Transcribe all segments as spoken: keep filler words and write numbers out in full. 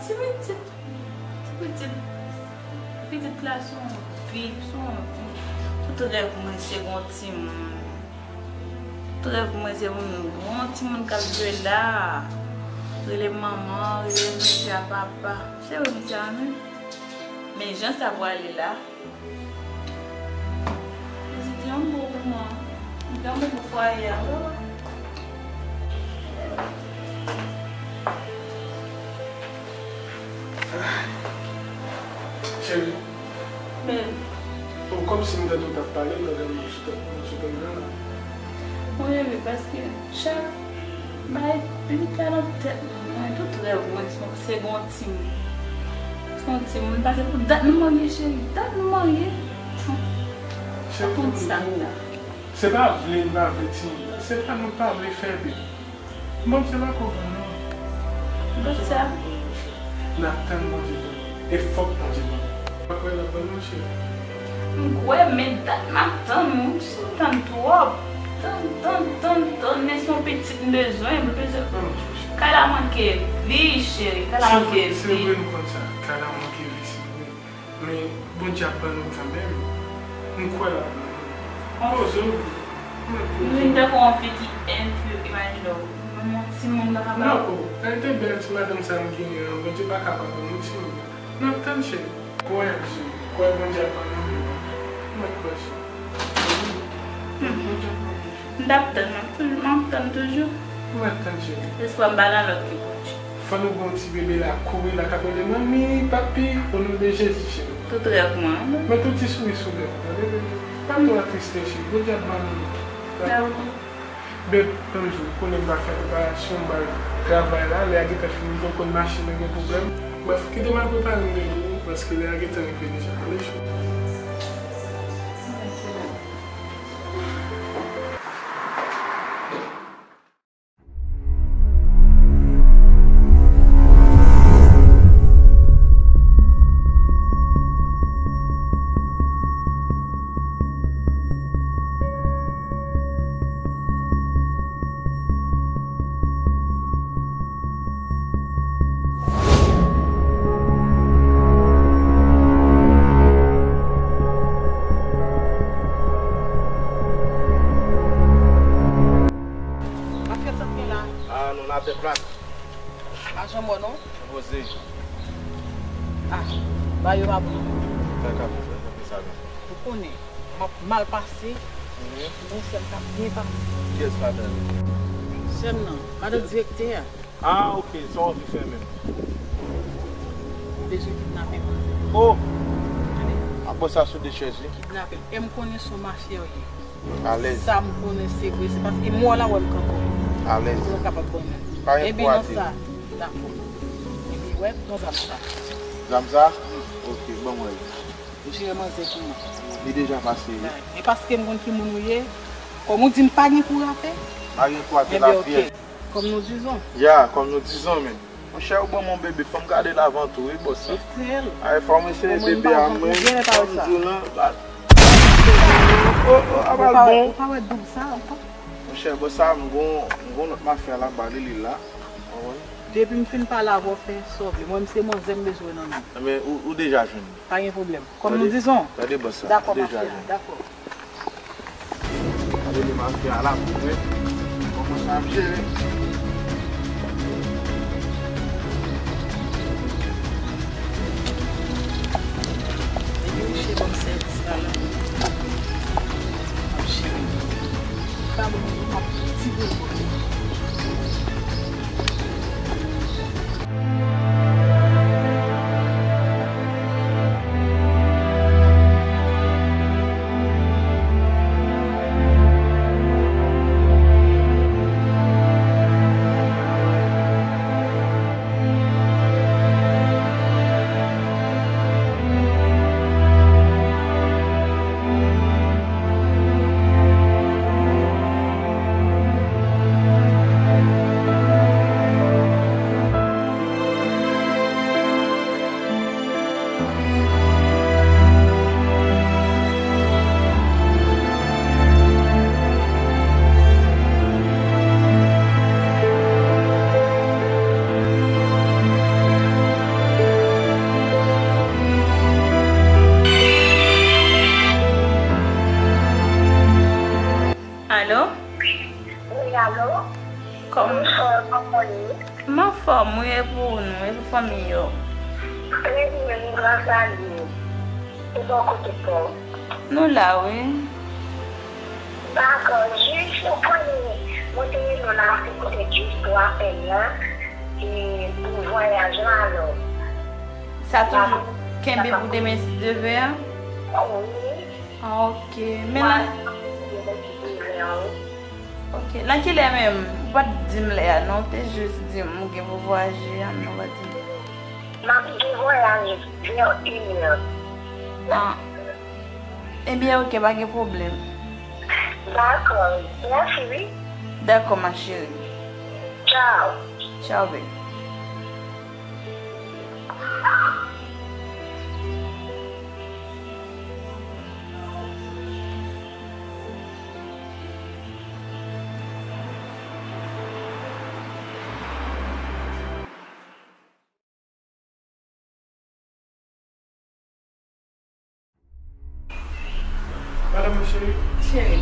Ti pitit, ti pitit, pitit la se yon vi, se yon vi. Tout rèv mwen se gon timoun. Tout rèv mwen se yon gon timoun k ap jwe la. Rele manman, rele mesye a papa. Se vre mesye a menm. Men jan sa pwale la. Mezanmi, yon bon moman. Yon bon moman fwaye a. Cheri. Bèl. Bon, kòmsi m tande w t ap pale, m tande w sou tè-, sou tèm nan la. Mwen renmen paske chak bagay pitit la nan tèt mwen. Tout rèv mwen se, se gon timoun. Se yon timoun. Paske pou dat nou marye, cheri. Dat nou marye. Cheri, konn sa m la. Se pa vle n pa vle timoun nan. Se pa nou pa vle fè bebe. Bondye pako ban nou. Bondye pako ban nou, monchè. N ap tann Bondye ban nou. E fòk Bondye ban nou. Pako l ap ban nou, cheri. M kwè, men dat m ap tann, wi, m tann twòp. Tann, tann, tann, tann, men se yon pitit m bezwen, m bezwen. Kay la manke vi, cheri, kay la manke vi. Se vre, se vre, m konn sa. Kay la manke vi, se vre. Men Bondye ap ban nou kanmenm. M kwè l ap ban nou. Poze w. Nou vin tankou yon fi ki enpye, imajine w. Menm yon timoun pa kapab. Non, o, kalite bèl ti madanm sa m genyen an, Bondye pa kapab ban nou timoun. N ap tann, cheri. Kwè, cheri. Kwè Bondye ap ban nou. Mwen kwè, cheri. Bondye ap ban nou. M t ap tann, m ap toujou, m ap tann toujou. Mwen ap tann, cheri. Espwa m pa nan lòt ke Bondye. Fò nou gen yon ti bebe la, kouri la, k ap rele manmi, papi, o non de Jezi, cheri. Tout rèv mwen. Met yon ti souri sou lèv, tande, bebe. Pa twò atriste, cheri. Bondye ap ban nou. Dakò. Beb, tann jou, konnen m pa fè preparasyon, m bay travay la, lè a gentan fini, m konn machin nan gen pwoblèm. Brèf, kite m al prepare m rele w, paske lè a gentan rive deja, tande, cheri. Mafya sa k gen la. Ah, nou la pèp la. Pa janm wè non. Poze. Ah, ba yo pa bon. Sa ka fè sa, sa fè sa la. Ou konnen, m ap mal pase, mhm, pou yon sè m k ap byen pase. Kiyès madanm? Sè m nan, madanm direktè a. Ah, ok, sa w anvi fè menm? M bezwen kidnape manzè. Oh! Tande. Ap pran sa sou de chèz, wi. Kidnape l. E m konnen se yon mafya w ye. Alèz. Sa m konnen se vre, se paske m wè w la wè m kanpe w. Alèz. Pou w kapab ban mwen. Pa gen pwoblèm. Ebyen, nan sa, dakò. Ebyen, wè, pran zam sa. Zam sa? Ok, ban mwen li. Jere manzè pou mwen. Li deja pase, wi. E paske m konn ki moun ou ye, kòm ou di m pa gen kou rate. Pa gen kou rate. Ebyen, la ok. Kòm nou dizon. Ya, kòm nou dizon, men. Monchè, ou ban m yon bebe, fò m gade l avan tou, wi, bòs la. Ay, fò m eseye bebe a mwen, fò m di w nan, ba. Oh, oh, a pral bon. Ou pa wè doub sa ankò? Monchè, bòs sa, m gon, m gon lòt mafya la, ba li, li la. Depi m fin pale avè w, fè sa w vle. Mwen, m se manzè m bezwen nan men. Men, ou, ou deja jwenn li. Pa gen pwoblèm. Kòm nou dizon. Tande bòs sa. Dakò, mafya, dakò. Gade le mafya la pou mwen. Kòman sa ap jere? Depi misye ban m sèvis la, la, m ap jere. Pa bon, m ap ti boul kote. E pou nou, e pou fanmi yo? Trè byen, nou gran sali. E bò kote pa w? Nou la, wi. Dakò, jis ou konnen, mwen te rele w la, se poutèt jis pou apèl la, e pou vwayaj la, alò. Sa toujou kenbe pou demen, si Dye vle a? Wi. Ah, ok. Men la. Mwen, si Dye vle a, wi. Ok. Nan kilè menm? Ou pa t di m lè a, non. Ou te jis di m ou gen pou vwayaje a, men ou pa t di m. M ap gen vwayaj vè inè. Ah. Ebyen, ok, pa gen pwoblèm. Dakò. Mèsi, wi. Dakò, ma chérie. Tchao. Tchao, baby. Madanm mwen cheri. Cheri.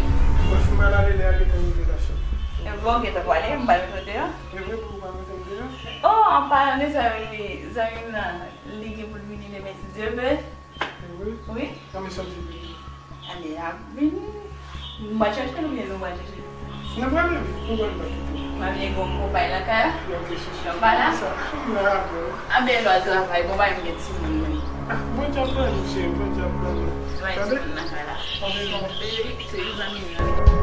Mwen fin pral ale, lè a gentan rive la, cheri. E bon, gentan pwale, m pral mete w deyò. E vre pou ou pa mete m deyò? Oh, an palan de sa, wi, zanmi m nan, li gen pou l vini demen, si Dye vle. E vre? Wi. Kòman sa di vini? Ane a vini. Nou pral chèche l oubyen nou pral chèche l? Nou pral vini. Nou pral vini. M ap vin gon konpay lakay la. Yon kesyon. Yon pa la? Sa, m la avè w. Anben lwa travay, bon, pa yon gen timoun mwen. Ah, Bondye ap ban nou, cheri, Bondye ap ban nou. Mwen timoun lakay la. Anben. Yon bebe, se yon zanmi m nan.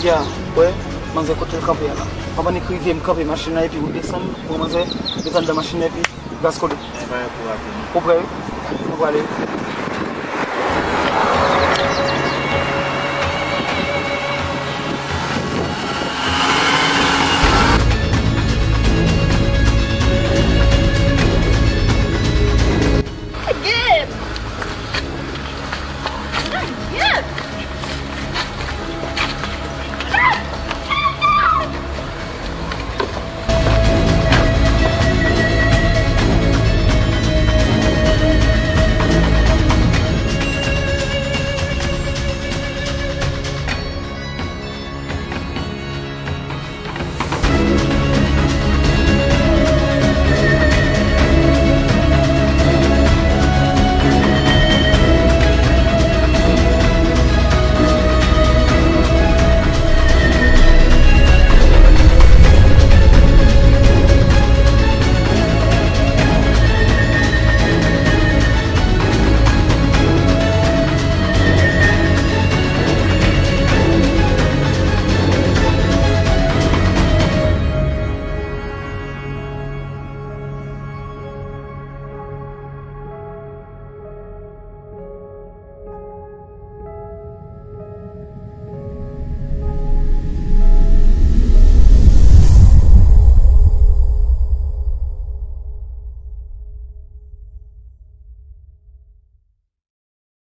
Ya, wè, manzè kote l kanpe a la. Anvan li k rive, m kanpe machin nan epi ou desann, pran manzè, desann nan machin nan epi gaz kole. Ou prè wi? Nou prale.